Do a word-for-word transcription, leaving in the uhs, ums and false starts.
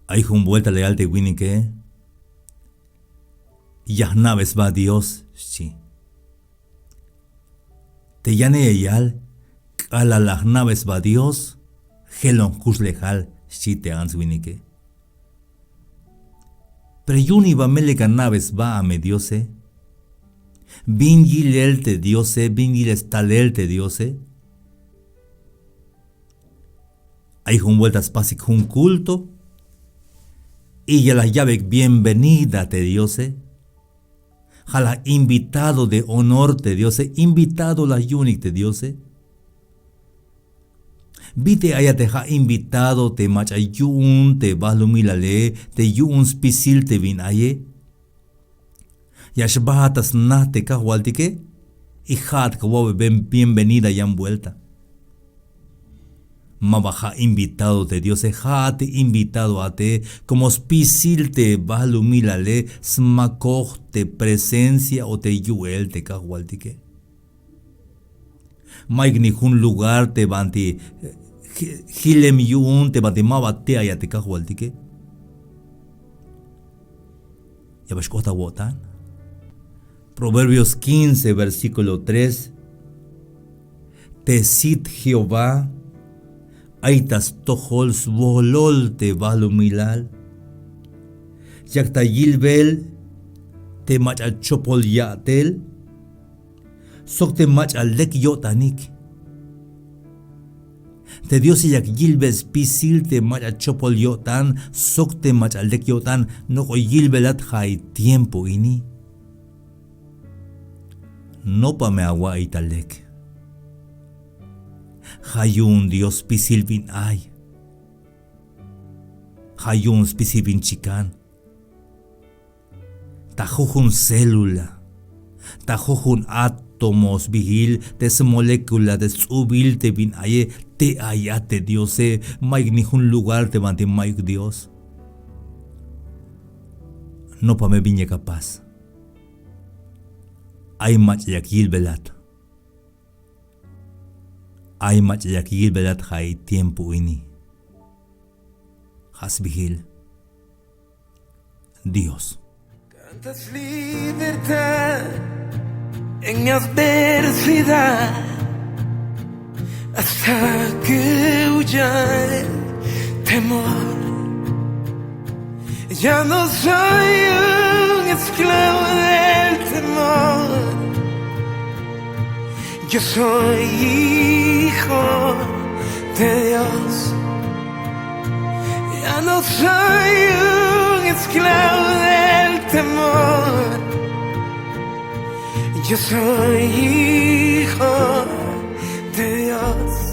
Ay jun buelta la yal te winike: Ya jna'be sba Dios, xchi. Te yanil ya yal: K'alal la jna'be sba Dios, jelon jkuxlejal, xchi te ants winike. Pero yu'un iba melel ka na'be sba a me Diose. Bin yilel te Diose, bin yilel stalel te Diose. Ay jun buelta spasik jun culto y ya la ya'beyik bienvenida te Diose. Ja' la invitado de honor te Diose, invitado la yu'unik te Diose. Bit'il ayat te ja' invitado te mach'a yu'un te balumilale, te yu'un spisil te bin aye. Ya xbajat ta sna te Kajwaltike y ja'at ka wa'be bienvenida yan buelta. Ma ba ja' invitado te Diose, ja'at te invitado a te, como spisil te balumilale smakoj te presencia o te yu'el te Kajwaltike. Mayuk ni jun lugar te banti, eh, ji-, jilem yu'un te banti ma ba te ayat te Kajwaltike. Ya ba xk'ot awo'tan. Proverbios quince, versículo tres. Te sit Jehová ay ta stojol swojlol te balumilal. Yak ta yilbel te mach'a chopol ya'tel sok te mach'a lek yo'tanik. Te Diose yak yilbel spisil te mach'a chopol yo'tan sok te mach'a lek yo'tan. Nok'o yilbelat ja' i tiempo ini. Nopa me awa'iy ta lek. Ja' yu'un Dios spisil bin ay. Ja' yu'un spisil bin chikan. Ta jujun célula, ta jujun átomo sbiil, te smolécula, te sts'ubil te bin aye, te ayat te Diose. Mayuk ni jun lugar te banti mayuk Dios. Nopa me bin yak apas. Ay mach'a yak yilbelat. Ay mach'a yak yilbelat ja' i tiempo ini. Ja' sbiil Dios. Cantas libertad en mi adversidad, hasta que huya el temor. Ya no soy un esclavo del temor. Yo soy hijo de Dios. Ya no soy un esclavo del temor. Yo soy hijo de Dios.